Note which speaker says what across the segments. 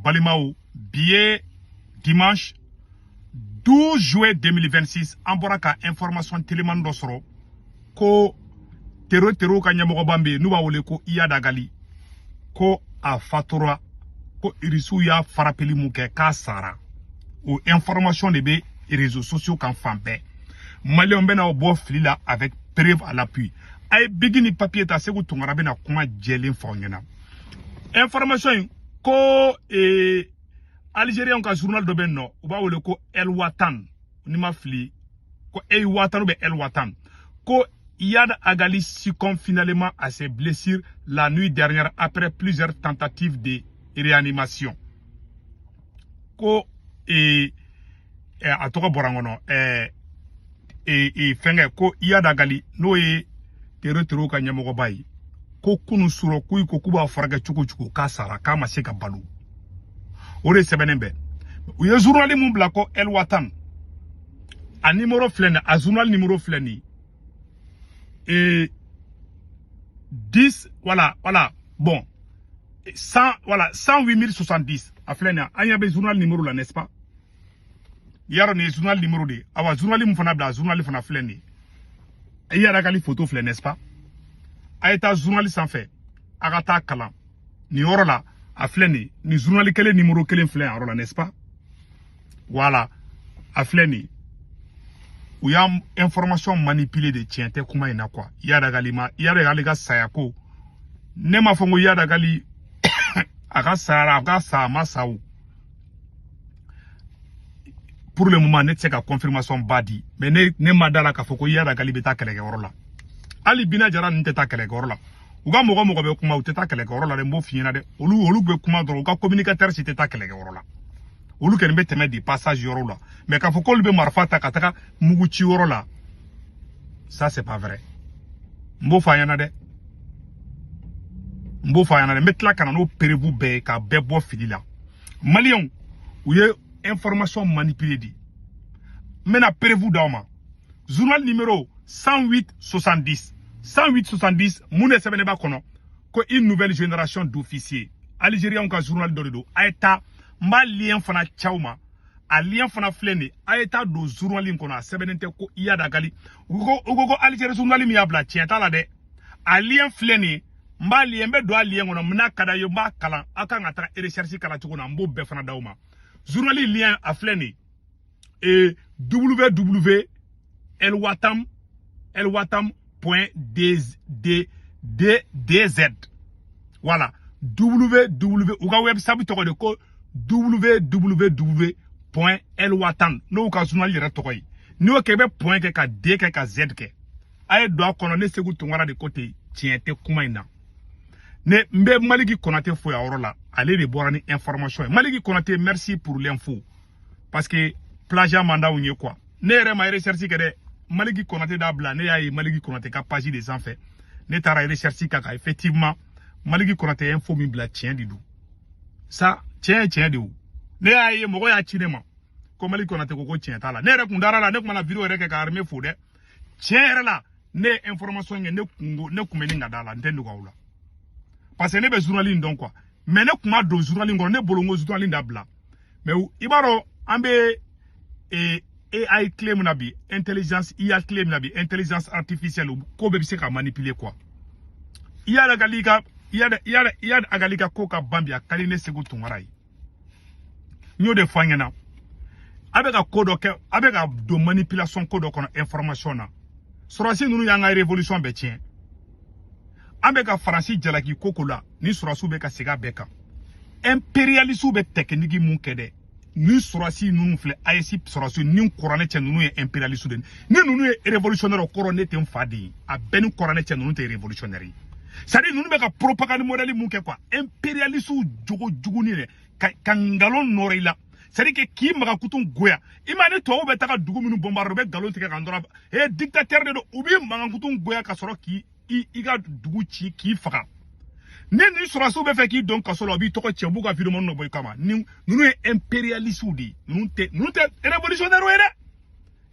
Speaker 1: Balimaw, bi ye dimanche 12 juillet 2026. An bɔra ka information telimani dɔ sɔrɔ ko terro ka ɲɛmɔgɔba bɛ yen n'u b'a wele ko Iyad Ag Ghali, ko a fatura, ko Irisiw y'a farapeli mun kɛ, k'a sara. O information de bɛ réseaux sociaux kan fan bɛɛ. Maliyɛnw bɛna bɔ fili la avec preuve à l'appui. A ye bic ni papier ta, Segu Tunkara bɛna kuma jɛlen fɔ aw ɲɛna. Information in ko Algérien ka journal dɔ bɛ yen nɔ, u b'a wele ko El Watan, ni ma fili, ko El Watan ou bien El Watan, ko Iyad Ag Ghali succombe finalement à ses blessures la nuit dernière après plusieurs tentatives de réanimation. Ko a tɔgɔ bɔra n kɔnɔ, fɛnkɛ, ko Iyad Ag Ghali, n'o ye terro ka ɲɛmɔgɔba ye, ko kunu surɔ k'u ko k'u b'a furakɛ cogo o cogo, k'a sara, k'a ma se ka balo. O de sɛbɛnnen bɛ. U ye journal mun bila ko El Watan, a numéro filɛ nin ye, a journal numéro filɛ nin ye, 10, voilà, bon, 100, voilà, 108 070. A filɛ nin ye, an ɲɛ bɛ journal numéro la, n'est-ce pas? Yarɔ, nin ye journal numéro de ye. Awa, journal mun fana bila, a journal fana filɛ nin ye. Iyad Ag Ghali photo filɛ, n'est-ce pas? A ye taa journal sanfɛ, a ka taa kalan nin yɔrɔ la. A filɛ nin ye, nin journal kelen numéro kelen filɛ yan yɔrɔ la, n'est-ce pas? Voilà, a filɛ nin ye. U y'a information manipuler de, tiɲɛ tɛ kuma in na quoi. Iyad Ag Ghali ma, Iyad Ag Ghali ka saya ko, ne m'a fɔ n ko Iyad Ag Ghali a ka sayara, a ka sa, a ma sa o. Pour le moment, ne tɛ se ka confirmation ba di, mais ne ma da la k'a fɔ ko Iyad Ag Ghali bɛ taa kɛlɛkɛyɔrɔ la. Hali Bina Jara ninnu tɛ taa kɛlɛkɛyɔrɔ la. U ka mɔgɔ mɔgɔ bɛ kuma, u tɛ taa kɛlɛkɛyɔrɔ la dɛ. N b'o f'i ɲɛna dɛ. Olu bɛ kuma dɔrɔn, u ka communicateur si tɛ taa kɛlɛkɛyɔrɔ la. Olu kɔni bɛ tɛmɛ di passage yɔrɔ la, mais k'a fɔ k'olu bɛ marifa ta ka taga mugu ci yɔrɔ la, ça c'est pas vrai. N b'o fɔ a ɲɛna dɛ, n b'o fɔ a ɲɛna dɛ. N bɛ tila ka na n'o preuve bɛɛ ye ka bɛɛ bɔ fili la. Maliyɛnw, u ye information manipulée di, n bɛna preuve d'aw ma. Journal numéro 108 70, 108 70, mun de sɛbɛnnen b'a kɔnɔ? Ko une nouvelle génération d'officiers. Algériens ka journal dɔ de don. A ye taa, n b'a lien fana c'aw ma, a lien fana filɛ nin ye. A ye taa don journal in kɔnɔ, a sɛbɛnnen tɛ ko Iyad Ag Ghali. U ko Algérie journal min y'a bila, tiɲɛ t'a la dɛ. A lien filɛ nin ye, n b'a lien, n bɛ don a lien kɔnɔ. N'a ka d'a ye, n b'a kalan. Aw kan ka taga recherche kalan cogo na, n b'o bɛɛ fana d'aw ma. Journal lien a filɛ nin ye, www elwatam elwatam point d d d dz, voilà, www. U ka website tɔgɔ de ko www.elwatan, n'o ka journal yɛrɛ tɔgɔ ye. N'i y'o kɛ, i bɛ point kɛ ka d kɛ ka z kɛ. A ye don a kɔnɔ. Ne Segu Tunkara de ko ten, tiɲɛ tɛ kuma in na. Ne n bɛ Maliki Konate fo yan yɔrɔ la, ale de bɔra ni information ye. Maliki Konate, merci pour l'info, parce que plagiat man d'anw ye quoi. Ne yɛrɛ ma recherche kɛ dɛ, Maliki Konate d'a bila. Ne y'a ye Maliki Konate ka page de sanfɛ, ne taara recherche k'a kan. Effectivement, Maliki Konate ye info min bila, tiɲɛ de don sa, tiɲɛ ye tiɲɛ de o. Ne y'a ye, mɔgɔ y'a ci ne ma ko Maliki Konate ko tiɲɛ t'a la. Ne yɛrɛ kun dara la, ne kun mana vidéo yɛrɛ kɛ ka armée fo dɛ. Tiɲɛ yɛrɛ la, ne ye information kɛ, ne kun ko ne kun bɛ nin ka da la, n tɛ nɔgɔ aw la, parce que ne bɛ journal in dɔn quoi. Mais ne kun ma don journal in kɔnɔ, ne bolo n ko journal in dabila. Mais i b'a dɔn, an bɛ AI tile min na bi, intelligence IA tile min na bi, intelligence artificielle, ko bɛɛ bɛ se ka manipuler quoi. Iyad Ag Ghali ka Iyad Ag Ghali ka ko ka ban bi, a ka di ne Segu Tunkara ye. N y'o de fɔ an ɲɛna. A bɛ ka ko dɔ kɛ, a bɛ ka don manipulation ko dɔ kɔnɔ information na. Sɔrɔdasi ninnu y'an ka révolution bɛɛ tiɲɛ. An bɛ ka Faransi jalaki ko ko la, ni sɔrɔdasiw bɛ ka segin a bɛɛ kan. Impérialistes bɛ technique mun kɛ dɛ, ni sɔrɔdasi ninnu filɛ, AES sɔrɔdasi ni kuranɛ cɛ, ninnu ye impérialistes de ye. Ni ninnu ye révolutionnaire, o kɔrɔ ne tɛ n fa de ye. A bɛɛ ni kuranɛ cɛ, ninnu tɛ révolutionnaire ye. C'est à dire, ninnu bɛ ka propagande modèle mun kɛ quoi, impérialistes jogo juguni dɛ, ka nkalon nɔrɔ i la, c'est à dire que k'i magakutu goya i ma. Ni tubabuw bɛ taga dugu minnu bombarder, u bɛ nkalon tigɛ ka dɔrɔn e dictateur de don, u b'i magakutu goya ka sɔrɔ k'i i ka dugu ci k'i faga. Ni nin sɔrɔdasiw bɛ fɛ k'i don kaso la, u b'i tɔgɔ cɛ, u b'u ka vidéo dɔ bɔ i kama. Ni ninnu ye impérialistes de ye, ninnu tɛ révolutionnaire ye dɛ.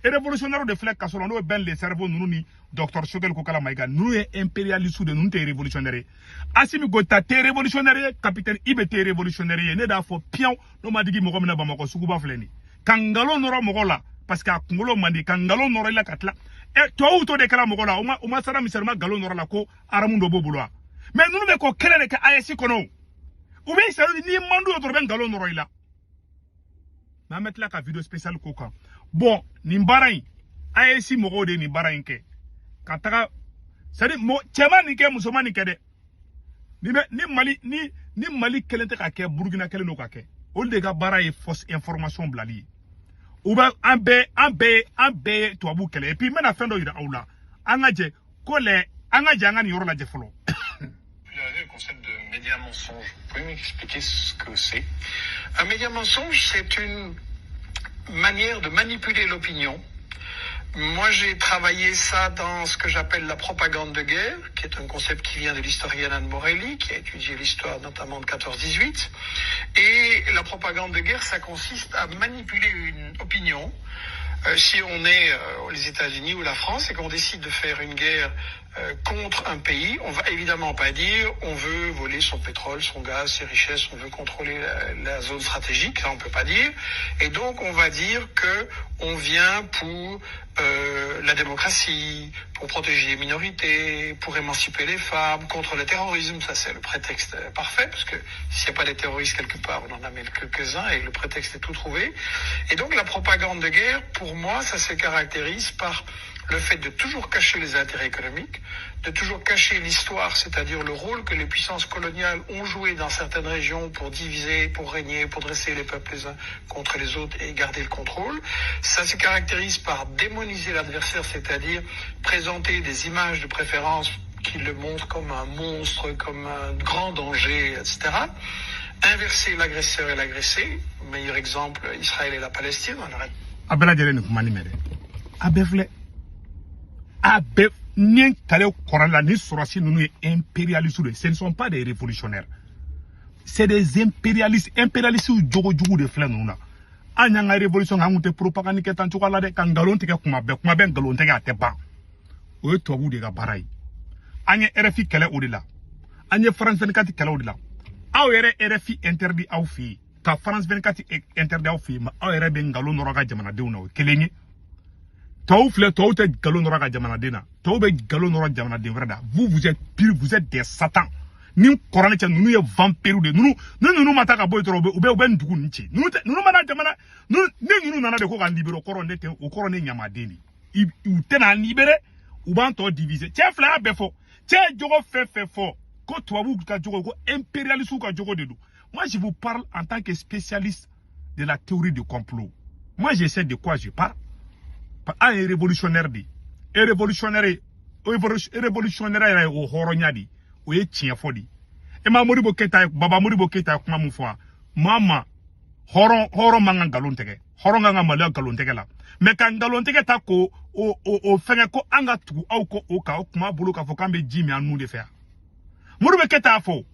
Speaker 1: Révolutionnaire de filɛ kaso la, n'o ye Ben le Cerveau ninnu ni docteur Choguel Kokalla Maïga. Ninnu ye impérialiste de, ninnu tɛ révolutionnaire ye. Assimi Goïta tɛ révolutionnaire ye, capitaine IB tɛ révolutionnaire ye. Ne d'a fɔ piyan, n'o ma digi mɔgɔ min na, Bamakɔ suguba filɛ nin, ka nkalon nɔrɔ mɔgɔ la parce que a kunkolo man di, ka nkalon nɔrɔ i la ka tila. Ɛ, tubabuw t'o de kɛla mɔgɔ la. U ma Saddam Hussein ma nkalon nɔrɔ la ko arme dɔ b'o bolo wa? Mais ninnu bɛ k'o kɛlɛ de kɛ AES kɔnɔ. O u bɛ sari n'i man d'u ye dɔrɔn, u bɛ nkalon nɔrɔ i la. Mais an bɛ tila ka vidéo spéciale k'o kan. Bon, nin baara in, AES mɔgɔw de ye nin baara in kɛ ka taga. C'est à dire, mɔ cɛ ma nin kɛ, muso ma nin kɛ dɛ. Ni bɛ ni Mali ni Mali kelen tɛ ka kɛ, Burukina kelen don ka kɛ. Olu de ka baara ye fausse information bilali ye. U bɛ an bɛɛ ye tubabu kɛlɛ. Et puis n bɛna fɛn dɔ yira aw la. An ka jɛ ko lɛ, an ka jɛ, an ka nin yɔrɔ lajɛ fɔlɔ.
Speaker 2: Populariser le concept de média mensonge. Vous pouvez m'expliquer ce que c'est? Un média mensonge, c'est une manière de manipuler l'opinion. Moi, j'ai travaillé ça dans ce que j'appelle la propagande de guerre, qui est un concept qui vient de l'historienne Anne Morelli, qui a étudié l'histoire notamment de 14-18. Et la propagande de guerre, ça consiste à manipuler une opinion. Si on est les États-Unis ou la France et qu'on décide de faire une guerre contre un pays, on va évidemment pas dire on veut voler son pétrole, son gaz, ses richesses, on veut contrôler la zone stratégique, ça on peut pas dire. Et donc on va dire que on vient pour la démocratie, pour protéger les minorités, pour émanciper les femmes, contre le terrorisme. Ça c'est le prétexte parfait, parce que s'il n'y a pas des terroristes quelque part, on en amène quelques-uns et le prétexte est tout trouvé. Et donc la propagande de guerre, pour moi, ça se caractérise par le fait de toujours cacher les intérêts économiques, de toujours cacher l'histoire, c'est-à-dire le rôle que les puissances coloniales ont joué dans certaines régions pour diviser, pour régner, pour dresser les peuples les uns contre les autres et garder le contrôle. Ça se caractérise par démoniser l'adversaire, c'est-à-dire présenter des images de préférence qui le montrent comme un monstre, comme un grand danger, etc. Inverser l'agresseur et l'agressé. Meilleur exemple, Israël et la Palestine. On arrête
Speaker 1: A bɛɛ lajɛlen nin kuma nin mɛn dɛ. A bɛɛ filɛ, a bɛɛ ni ye kale kɔrɔ la. Ni sɔrɔsi ninnu ye impérialistes de, ce ne sont pas des révolutionnaires, c'est des impérialistes. Impérialistes jogo jugu de filɛ ninnu na. An y'an ka révolution kɛ, an kun tɛ propagande kɛ tan cogoya la dɛ, ka nkalon tigɛ kuma bɛɛ, kuma bɛɛ nkalon tigɛ, a tɛ ban. O ye tubabuw de ka baara ye. An ye RFI kɛlɛ o de la, an ye France 24 kɛlɛ o de la. Aw yɛrɛ RFI interdit aw fɛ yen, ka France 24 interdit aw fɛ yen, ma aw yɛrɛ bɛ nkalon nɔrɔ ka jamanadenw na, o ye kelen ye. Tɔw filɛ, tɔw tɛ nkalon nɔrɔ ka jamanaden na, tɔw bɛ nkalon nɔrɔ jamanaden wɛrɛ da. Vous, vous êtes pire, vous êtes des satans. Ni kɔrɔni cɛ, ninnu ye vampire de. Ninnu ni ninnu ma taa ka bɔ yen dɔrɔn, u bɛ nin dugu ninnu ci. Ninnu tɛ, ninnu mana jamana ninnu ni ninnu nana de ko k'an libérer, o kɔrɔ ne tɛ, o kɔrɔ ne ɲamaden de. U tɛna an libérer, u b'an tɔ diviser. Cɛ fila y'a bɛɛ fɔ. Cɛ ye jogo fɛn fɛn fɔ ko tubabuw ka jogo, ko impérialistes ka jogo de don. Moi, je vous parle en tant que spécialiste de la théorie du complot. Moi, je sais de quoi je parle. An ye révolutionnaire de ye. Révolutionnaire, révolutionnaire yɛrɛ ye o hɔrɔnya de, o ye tiɲɛ fɔ de. E ma Modibo Keyita ye, Baba Modibo Keyita ye kuma min fɔ, maa ma hɔrɔn, hɔrɔn man ka nkalon tigɛ, hɔrɔn kan ka maloya nkalon tigɛ la. Mais ka nkalon tigɛ ta k'o o fɛngɛ ko an ka tugu aw kɔ o kan, o kuma bolo k'a fɔ k'an bɛ ji min an nun de fɛ yan. Modibo Keyita y'a fɔ,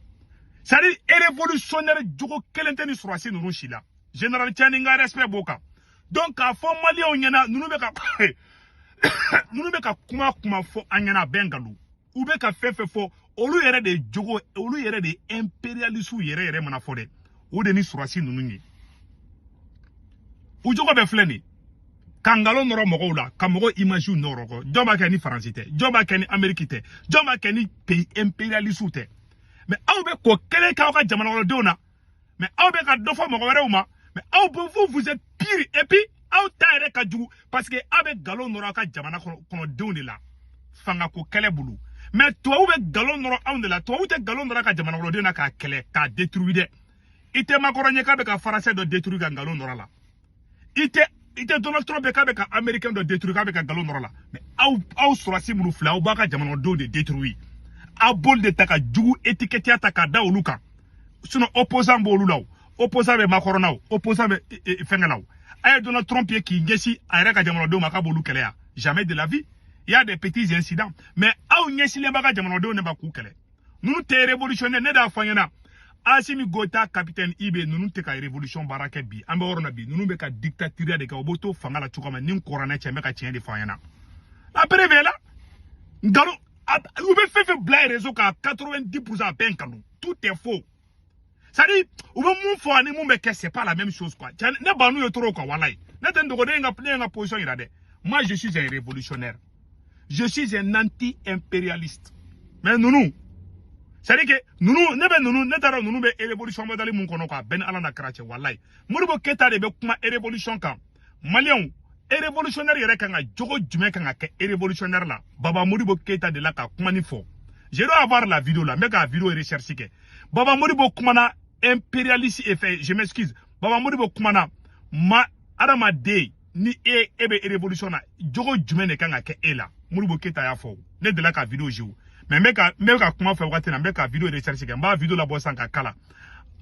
Speaker 1: c'est à dire révolutionnaire jogo kelen tɛ ni sɔrɔdasi ninnu si la. Général Tiani, n ka respect b'o kan. Donc k'a fɔ maliyɛnw ɲɛna, ninnu bɛ ka kuma fɔ an ɲɛna, a bɛɛ nkalon. U bɛ ka fɛn fɛn fɔ, olu yɛrɛ de jogo, olu yɛrɛ de impérialistes yɛrɛ yɛrɛ mana fɔ dɛ, o de ni sɔrɔdasi ninnu ye. U jogo bɛɛ filɛ nin ye, ka nkalon nɔrɔ mɔgɔw la, ka mɔgɔw image nɔrɔ kɔ. Jɔn b'a kɛ ni Faransi tɛ? Jɔn b'a kɛ ni Amérique tɛ? Jɔn b'a kɛ ni pays impérialistes tɛ? Mais aw bɛ k'o kelen k'aw ka jamana kɔnɔdenw na, mais aw bɛ ka dɔ fɔ mɔgɔ wɛrɛw ma. Mais aw bɛ, vous, vous êtes pire. Et puis aw ta yɛrɛ ka jugu, parce que aw bɛ nkalon nɔrɔ aw ka jamana kɔnɔdenw de la fangako kɛlɛ bolo. Mais tubabu bɛ nkalon nɔrɔ anw de la. Tubabu tɛ nkalon nɔrɔ a ka jamana kɔnɔdenw na k'a kɛlɛ, k'a détruire dɛ. I tɛ Macron ye k'a bɛ ka français dɔ détruire ka nkalon nɔrɔ a la. I tɛ Donald Trump ye k'a bɛ ka américain dɔ détruire, k'a bɛ ka nkalon nɔrɔ la. Mais aw sɔrɔdasi minnu filɛ, aw b'a ka jamanadenw de détruire. Aw b'olu de ta ka jugu étiquette ta k'a da olu kan. Sinon opposant b'olu la, o opposant bɛ Macron na, o opposant bɛ fɛnkɛ la. O a ye Donald Trump ye k'i ɲɛsin a yɛrɛ ka jamanadenw ma k'a b'olu kɛlɛ yan? Jamais de la vie. Il y a des petits incidents, mais aw ɲɛsinnen b'a ka jamanadenw de ma k'u kɛlɛ. Ninnu tɛ révolutionnaire. Ne d'a fɔ ɲɛna, Assimi Goïta, capitaine IB, ninnu tɛ ka révolution baara kɛ bi. An bɛ yɔrɔ na bi, ninnu bɛ ka dictature de kɛ. U b'o to fanga la cogo min na, ni kuranɛ cɛ, n bɛ ka tiɲɛ de fɔ an ɲɛna. La preuve est là. Nkalon, u bɛ fɛn fɛn bila réseau kan, 90 %, a bɛɛ nkalon. Tout est faux. C'est à dire, u bɛ mun fɔ ani mun bɛ kɛ, c'est pas la même chose, quoi. Tiɲɛ, ne bannu ye trop, quoi, walayi. Ne tɛ n dogo, ne ye n ka position yira dɛ. Moi, je suis un révolutionnaire, je suis un anti-impérialiste. Mais ninnu, c'est à dire que ninnu, ne bɛ ninnu, ne taara ninnu bɛ révolution modèle mun kɔnɔ, quoi, bɛɛ ni Ala na kɛra cɛ, walayi. Modibo Keyita de bɛ kuma révolution kan. Maliyɛnw, révolutionnaire yɛrɛ kan ka jogo jumɛn kan ka kɛ révolutionnaire la? Baba Modibo Keyita de la ka kuma nin fɔ. Je dois avoir la vidéo là, n bɛ ka vidéo recherche kɛ. Baba Modibo kumana impérialiste et fait, je m'excuse, Baba Modibo kumana ma adamaden ni e bɛ révolution na, jogo jumɛn de kan ka kɛ e la? Modibo Keyita y'a fɔ. Ne delila ka vidéo jouer, mais n bɛ ka kuma fɛ wagati na, n bɛ ka vidéo recherche kɛ. N b'a vidéo labɔ sisan ka kala.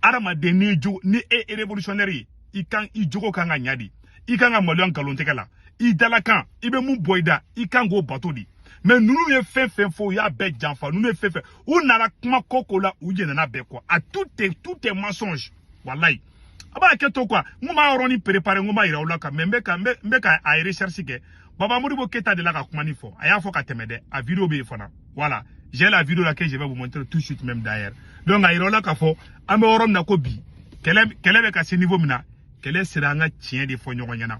Speaker 1: Adamaden ni jogo ni e révolutionnaire ye, i kan i jogo kan ka ɲa de, i kan ka maloya nkalon tigɛ la, i dalakan, i bɛ mun bɔ i da, i kan k'o bato de. Mais ninnu ye fɛn fɛn fɔ, u y'a bɛɛ janfa. Ninnu ye fɛn fɛn, u nana kuma ko ko la, u jɛnɛna bɛɛ kɔ. A tout est mensonge, walayi. A b'a kɛ to, quoi. N ko b'a yɔrɔnin préparer, n ko b'a yira aw la ka, mais n bɛ ka a recherche kɛ. Baba Modibo Keyita de la ka kuma nin fɔ. A y'a fɔ ka tɛmɛ dɛ, a vidéo bɛ yen fana. Voilà, j'ai la vidéo là que je vais vous montrer tout de suite même d'ailleurs. Donc a yira aw la k'a fɔ an bɛ yɔrɔ min na ko bi, kɛlɛ bɛ ka se niveau min na, kɛlɛ sera an ka tiɲɛ de fɔ ɲɔgɔn ɲɛna.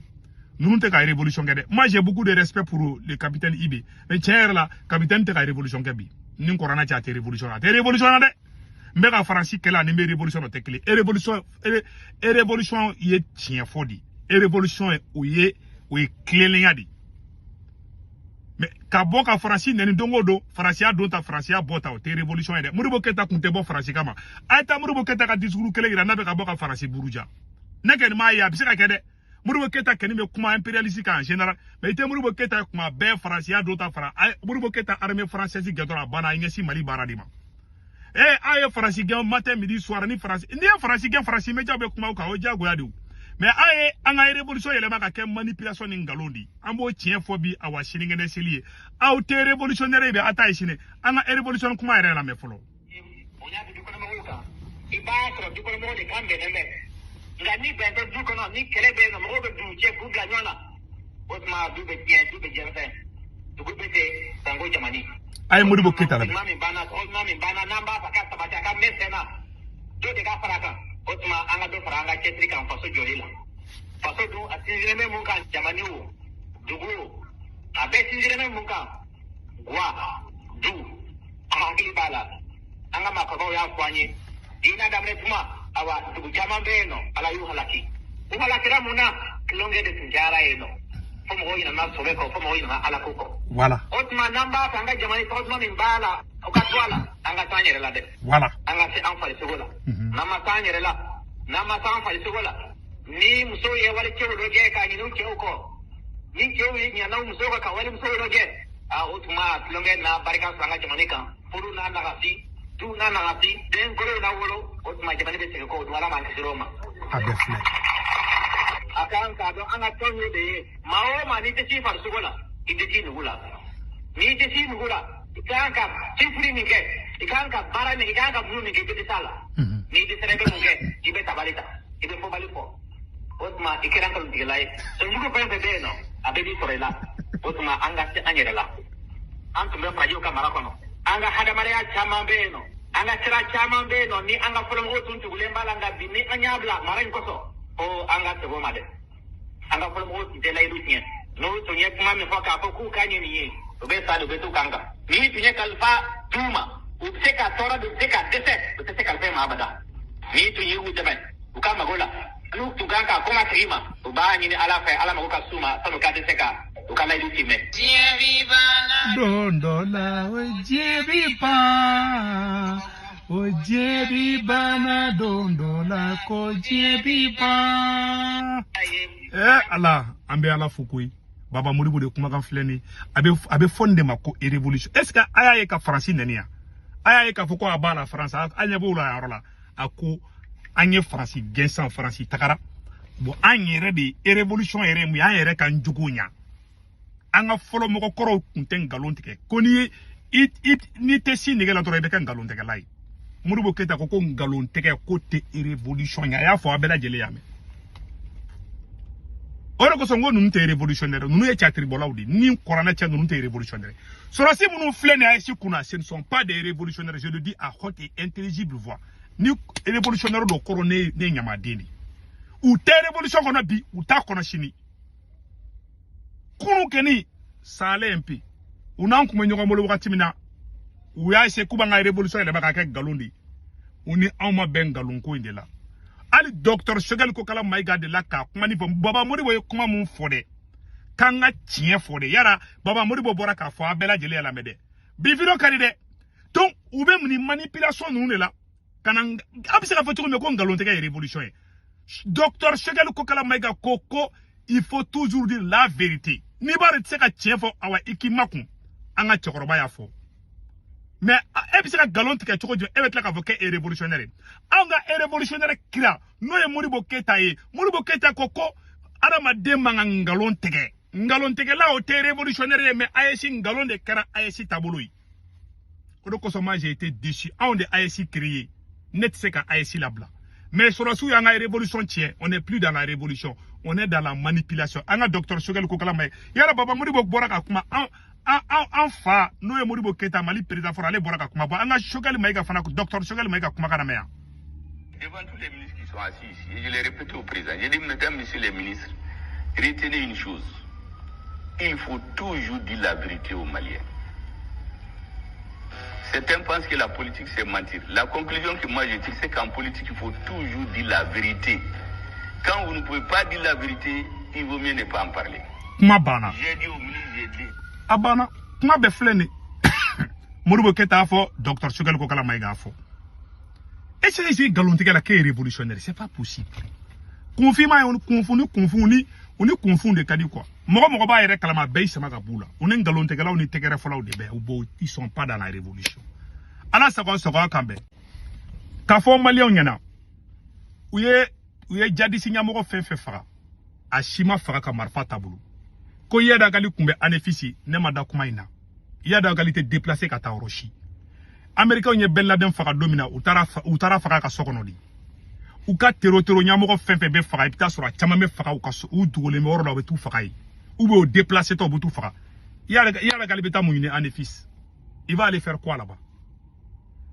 Speaker 1: Ninnu tɛ ka révolution kɛ dɛ. Moi, j'ai beaucoup de respect pour le capitaine IB, mais tiɲɛ yɛrɛ la, capitaine tɛ ka révolution kɛ bi. Ni kɔrɔna cɛ, a tɛ révolution, a tɛ révolution na dɛ. N bɛ ka Faransi kɛlɛ ani n bɛ révolution na, o tɛ kelen. Révolution ye tiɲɛ fɔ de, révolution ye o ye tilennenya de. Mais ka bɔ ka Faransi nɛni don o don, Faransiya don ta, Faransiya bɔ ta, o tɛ révolution ye dɛ. Modibo Keyita kun tɛ bɔ Faransi kama. A ye taa Modibo Keyita ka discours kelen yira n'a bɛ ka bɔ ka Faransi buruja. Ne kɔni m'a ye, a bɛ se ka kɛ dɛ. Modibo Keyita kɔni bɛ kuma impérialiste kan en général, mais i tɛ Modibo Keyita ye kuma bɛɛ Faransiya don ta fara. Modibo Keyita, armée française gɛntɔ, a banna, a ye ɲɛsin Mali baara de ma. A ye Faransi gɛn matin, midi, soir. Ni Faransi, n'i ye Faransi gɛn, Faransi média bɛ kuma o kan, o ye diyagoya de ye. Mais a ye an ka révolution yɛlɛma ka kɛ manipulation ni nkalon de ye. An b'o tiɲɛ fɔ bi, awa, sinikɛnɛ seli ye. Aw tɛ révolutionnaire ye bi, a ta ye sini. An ka révolution kuma yɛrɛ lamɛn fɔlɔ.
Speaker 3: Bonya bɛ dukɔnɔmɔgɔw kan, i b'a sɔrɔ dukɔnɔmɔgɔw de kan bɛnnen bɛ. Nka ni bɛn tɛ du kɔnɔ, ni kɛlɛ bɛ yen nɔ, mɔgɔw bɛ dugu cɛ k'u bila ɲɔgɔn na, o tuma du bɛ tiɲɛ, du bɛ jɛnsɛn, dugu bɛ ten sanko jamani.
Speaker 1: A ye Modibo Keyita lamɛn.
Speaker 3: Tuma min banna, tuma min banna, n'an b'a fɛ ka sabati, a ka mɛn sen na, dɔ de ka fara a kan. O tuma an ka dɔ fara an ka cɛsiri kan faso jɔli la. Faso dun, a sinsinnen bɛ mun kan? Jamani o, dugu o, a bɛɛ sinsinnen bɛ mun kan? Guwa, du. A hakili b'a la, an ka maakɔrɔbaw y'a fɔ an ye diinɛ daminɛ tuma, awa, dugu caman bɛ yen nɔ, Ala y'u halaki. U halakira mun na? Tulonkɛ de tun cayara yen nɔ, fo mɔgɔw ɲinɛna sɔbɛ kɔ, fo mɔgɔw ɲinɛna Ala ko kɔ. O tuma n'an b'a fɛ an ka jamana tɔgɔ duman min b'a la, o ka to a la, an ka taa an yɛrɛ la dɛ. An ka se an farisogo la. N'an ma taa an yɛrɛ la, n'an ma taa an farisogo la, ni musow ye wali cɛw dɔ kɛ k'a ɲini u cɛw kɔ, ni cɛw ye ɲana musow kɔ ka wali musow dɔ kɛ, a o tuma tulonkɛ n'a barika sɔrɔ an ka jamana kan, furu n'a nagasi, du n'a nagasi, den kolow n'a wolo, o tuma jamana bɛ segin kɔ. O dun, Ala m'an kisi o ma.
Speaker 1: A bɛɛ filɛ.
Speaker 3: A kan k'a dɔn an ka tɔn y'o de ye. Maa o maa, n'i tɛ s'i farisogo la, i tɛ s'i nugu la. N'i tɛ s'i nugu la, i kan ka cɛsiri min kɛ, i kan ka baara min, i kan ka mun min kɛ, i tɛ s'a la. N'i dɛsɛra, i bɛ mun kɛ? I bɛ tabali ta, i bɛ fɔbali fɔ. O tuma i kɛra nkalontigɛla ye. Sɔnjugu fɛn fɛn bɛ yen nɔ, a bɛɛ b'i sɔrɔ i la. O tuma an ka se an yɛrɛ la. An tun bɛ farajɛw ka mara kɔnɔ, an ka hadamadenya caman bɛ yen nɔ, an ka sira caman bɛ yen nɔ ni an ka fɔlɔmɔgɔw tun tugulen b'a la. Nka bi, ni an y'a bila mara in kosɔn, o an ka segin o ma dɛ. An ka fɔlɔmɔgɔw tun tɛ layidu tiɲɛ. N'u tun ye kuma min fɔ k'a fɔ k'u ka ɲɛ nin ye, u bɛ sa de, u bɛ t'u kan kan. N'i tun ye kalifa d'u ma, u bɛ se ka tɔɔrɔ de, u bɛ se ka dɛsɛ, u tɛ se kalifa ma abada. N'i tun y'u dɛmɛ u ka mago la, n'u tun kan ka kɔma segin ma, u b'a ɲini Ala fɛ, Ala mago ka s'u ma, san'u ka dɛsɛ ka u ka layidu timɛ.
Speaker 1: Don dɔ la, o diɲɛ bi ban, o diɲɛ bi banna don dɔ la, ko diɲɛ bi ban. Ala, an bɛ Ala fo koyi. Baba Modibo de kumakan filɛ nin. A bɛ fɔ nin de ma ko révolution. Est ce que a y'a ye ka Faransi nɛni yan? A y'a ye k'a fɔ ko a b'a la Faransi, a ɲɛ b'o la yɔrɔ la. A ko an ye Faransi gɛn sisan, Faransi tagara. Bon, an yɛrɛ de, révolution yɛrɛ ye mun ye? An yɛrɛ k'an jogo ɲa. An ka fɔlɔ mɔgɔkɔrɔw tun tɛ nkalon tigɛ ko n'i ye i n'i tɛ si nɛgɛ la dɔrɔn, i bɛ kɛ nkalon tigɛla ye. Modibo Keita ko ko nkalon tigɛ ko tɛ révolution ye. A y'a fɔ, a bɛɛ lajɛlen y'a mɛn. O de kosɔn n ko ninnu tɛ révolutionnaire, ninnu ye catiribɔlaw de ye. Ni kuranɛ cɛ, ninnu tɛ révolutionnaire. Sɔrɔsi minnu filɛ nin ye AES kunna, ce ne sont pas des révolutionnaires, je le dis à haute et intelligible voix. Ni révolutionnaire dɔ kɔrɔ, ne ye ɲamaden de ye. U tɛ révolution kɔnɔ bi, u t'a kɔnɔ sini. Kunu kɛni, ça allait un peu. U n'an kun bɛ ɲɔgɔn bolo wagati min na, u y'a essayer k'u b'an ka révolution yɛlɛma k'a kɛ nkalon de ye. U ni anw ma bɛn nkalon ko in de la. Hali docteur Choguel Kokala Maïga de la k'a kuma ni fɔ. Baba Modibo ye kuma mun fɔ dɛ, k'an ka tiɲɛ fɔ dɛ. Yara, Baba Modibo bɔra k'a fɔ, a bɛɛ lajɛlen y'a lamɛn dɛ. Bi vidéo ka di dɛ. Donc u bɛ nin manipulation ninnu de la ka na. A bɛ se ka fɔ cogo min ko nkalon tigɛ ye révolution ye? Docteur Choguel Kokala Maïga ko ko il faut toujours dire la vérité. N'i b'a dɔn i tɛ se ka tiɲɛ fɔ, awa, i k'i makun. An ka cɛkɔrɔba y'a fɔ. Mais e bɛ se ka nkalon tigɛ cogo jumɛn, e bɛ tila k'a fɔ k'e ye révolutionnaire ye? Anw ka révolutionnaire kira, n'o ye Modibo Keita ye, Modibo Keita ko ko adamaden man ka nkalon tigɛ. Nkalon tigɛla, o tɛ révolutionnaire ye. Mais AES, nkalon de kɛra AES taabolo ye. O de kosɔn, moi, j'ai été déçu. Anw de AES créé, ne tɛ se ka AES labila. Mais sɔrɔsiw y'an ka révolution tiɲɛ. On n'est plus dans la révolution, on est dans la manipulation. An ka docteur Choguel Kokala Maïga yara, Baba Modibo bɔra ka kuma. An an an an fa, n'o ye Modibo Keita, Mali président fɔlɔ, ale bɔra ka kuma. Bɔ an ka Choguel Maïga fana, docteur Choguel Maïga kuma kana mɛn yan.
Speaker 4: Devant tous les ministres qui sont assis ici, et je l'ai répété au président, j'ai dit: mesdames, messieurs les ministres, retenez une chose. Il faut toujours dire la vérité aux Maliens. Certains pensent que la politique, c'est mentir. La conclusion que moi je tire, c'est qu'en politique, il faut toujours dire la vérité. Quand vous ne pouvez pas dire la vérité, il vaut mieux ne pas en parler.
Speaker 1: Kuma banna.
Speaker 4: J'ai dit au ministre, j'ai dit,
Speaker 1: A banna, kuma bɛɛ filɛ nin. Modibo Keita y'a fɔ, docteur Choguel Kokala Maïga y'a fɔ. E se sigi nkalontigɛ la k'e ye révolutionnaire, c'est pas possible. Kunfinma ye kunfun ni kunfun ni u ni kunfun de ka di quoi. Mɔgɔ mɔgɔ b'a yɛrɛ kalama, bɛɛ y'i sama ka b'u la. U ni nkalontigɛlaw ni tɛgɛrɛfɔlaw de bɛ u b'o, ils sont pas dans la révolution. Ala sago sago kan bɛn. K'a fɔ maliyɛnw ɲɛna, u ye djihadiste ɲɛmɔgɔ fɛn fɛn faga, a si ma faga ka marifa t'a bolo. Ko Iyad Ag Ghali kun bɛ Anefisi, ne ma da kuma in na. Iyad Ag Ghali tɛ déplacé ka taa yɔrɔ si. Américains ye Ben Laden faga don min na, u taara faga ka so kɔnɔ de. U ka terro terro ɲɛmɔgɔ fɛn fɛn bɛ faga, i bɛ taa sɔrɔ a caman bɛ faga u ka so, u dogolen bɛ yɔrɔ la, u bɛ t'u faga yen, ou bien u déplacé tɔ, u bɛ t'u faga. Iyad Ag Ghali bɛ taa mun ɲini Anefis? Il va aller faire quoi là-bas?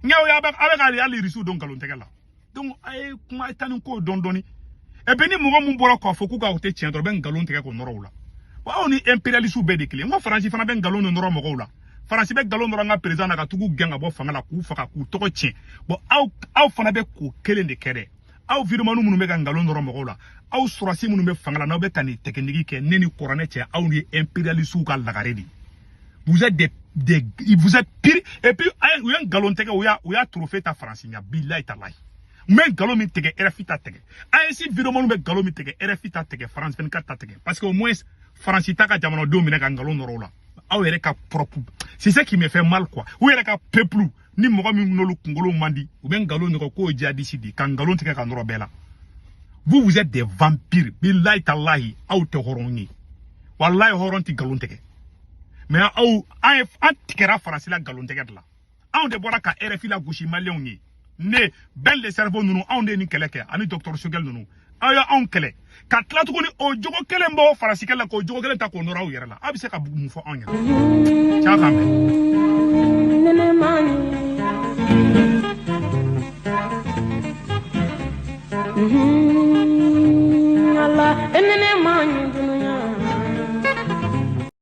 Speaker 1: Ɲaw ye, a bɛ ka hali irisiw don nkalon tɛgɛ la. Donc a ye kuma, a ye taa ni ko dɔɔni dɔɔni. Et puis ni mɔgɔ mun bɔra k'a fɔ k'u ka o tɛ tiɲɛ dɔrɔn, u bɛ nkalon tigɛ k'o nɔrɔ u la. Bon, aw ni impérialistes bɛɛ de kelen. N ko Faransi fana bɛ nkalon de nɔrɔ mɔgɔw la. Faransi bɛ nkalon nɔrɔ an ka président na ka tugu gɛn ka bɔ fanga la, k'u faga, k'u tɔgɔ tiɲɛ. Bon, aw fana bɛ k'o kelen de kɛ dɛ. Aw vidéoman minnu bɛ ka nkalon nɔrɔ mɔgɔw la, aw sɔrɔsi minnu bɛ fanga la, n'aw bɛ ka nin technique kɛ, ne ni kuranɛ cɛ, aw ni impérialistes ka lagare de. Vous êtes des vous êtes pire. Et puis u ye nkalon tigɛ, u y'a trophée ta Faransi ɲɛ. Bilayi talayi, n bɛ nkalon min tigɛ, RFI ta tigɛ. AES vidéoman bɛ nkalon min tigɛ, RFI ta tigɛ, France 24 ta tigɛ, parce que au moins Faransi ta ka jamanadenw minɛ ka nkalon nɔrɔ u la. Aw yɛrɛ ka propre, c'est ce qui me fait mal quoi. U yɛrɛ ka peuple ni mɔgɔ min n'olu kunkolo man di, u bɛ nkalon nɔgɔ k'o ye djihadiste de ye, ka nkalon tigɛ ka nɔrɔ bɛɛ la. Vous, vous êtes des vampires. Bilayi talahi, aw tɛ hɔrɔn ye. Walayi, hɔrɔn tɛ nkalon tigɛ. Mais aw, an ye, an tigɛra Faransi la nkalon tigɛ de la. Anw de bɔra ka RFI la gosi maliyɛnw ye. Ne Ben le cerveau ninnu, anw de ye nin kɛlɛ kɛ, ani docteur Choguel ninnu. Aw ye anw kɛlɛ ka tila tuguni, o jogo kelen b'o Faransi kɛlɛ la, k'o jogo kelen ta k'o nɔrɔ aw yɛrɛ la. Aw bɛ se ka mun fɔ anw ɲɛna? C'a kan bɛn.